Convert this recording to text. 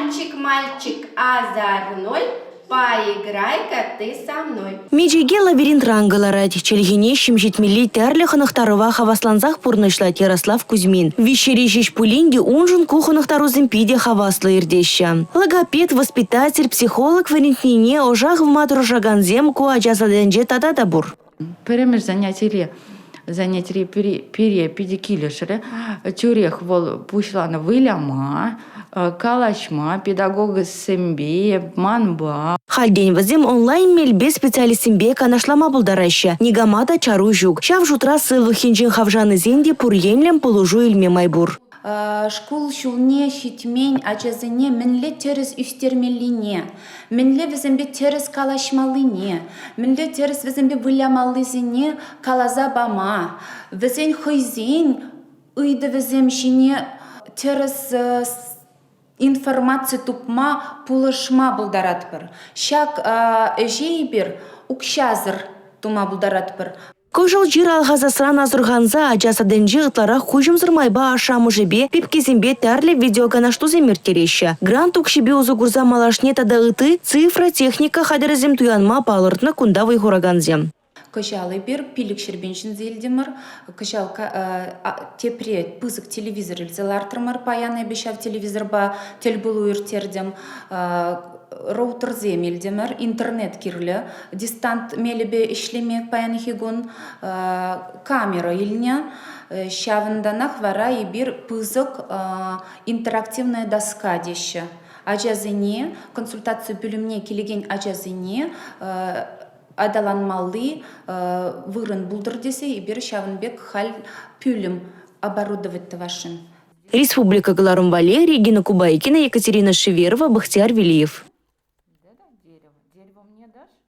Мальчик, мальчик озорной, поиграй-ка ты со мной. Мечӗке лабиринтран кӑларать, чӗлхене ҫемҫетмелли тӗрлӗ хӑнӑхтарӑва хаваслансах пурнӑҫлать Ярослав Кузьмин. Виҫҫӗре ҫеҫ пулин те уншӑн ку хӑнӑхтарусем питӗ хаваслӑ иртеҫҫӗ. Логопед, воспитатель, психолог вӗрентнине ӑша хывма тӑрӑшакансем ку ача садӗнче тата та пур. Пӗрремӗш занятире занятире пире питӗ килӗшрӗ. Тӳрех вӑл пуҫланӑ выляма, калаҫма педагогсемпе, манпа. Хальтен вӗсем онлайн мелпе специалистсемпе канашлама пултараҫҫӗ. Никама та чару ҫук. Ҫав шутра сывлӑх енчен хавшанисен те пур енлӗн пулӑшу илме май пур. Шкул ҫулне ҫитмен ачасене мӗнле тӗрӗс ӳстермеллине, мӗнле вӗсемпе тӗрӗс калаҫмаллине, мӗнле тӗрӗс вӗсемпе вылямаллисене каласа пама, вӗсен хӑйсен ыйтӑвӗсем ҫине тӗрӗс информаци тупма пулӑшма пултаратпӑр. Ҫак ӗҫе эпир укҫасӑр тума пултаратпӑр. Кӑшӑл чир алхасасран асӑрханса ача садӗнче ытларах куҫӑмсӑр майпа ашшӗ-амӑшӗпе, пепкесемпе тӗрлӗ видеоканашлусем ирттереҫҫӗ. Грант укҫипе усӑ курса малашне тата ытти цифра техника хатӗрӗсем туянма палӑртнӑ кунта вӑй хуракансем. Кӑҫал эпир 500 пин ҫӗнсе илтӗмӗр. Кӑҫал тепре пысӑк телевизор илсе лартрӑмӑр. Паян эпӗ ҫав телевизорпа тӗлпулу ирттертӗм. Роутерсем илтӗмӗр, интернет кирлӗ. Дистант мелӗпе ӗҫлеме паянхи кун камера илнӗ. Ҫавӑнтанах вара эпир пысӑк интерактивная доска теҫҫӗ. Ачасене, консультаци пӳлӗмне килекен ачасене аталанмалли вырӑн пултӑр тесе эпир ҫавӑн пек халь пӳлӗм оборудовать тӑвасшӑн. Республика кӑларӑм валли Регина Кубайкина, Екатерина Шеверова, Бахтияр Велиев.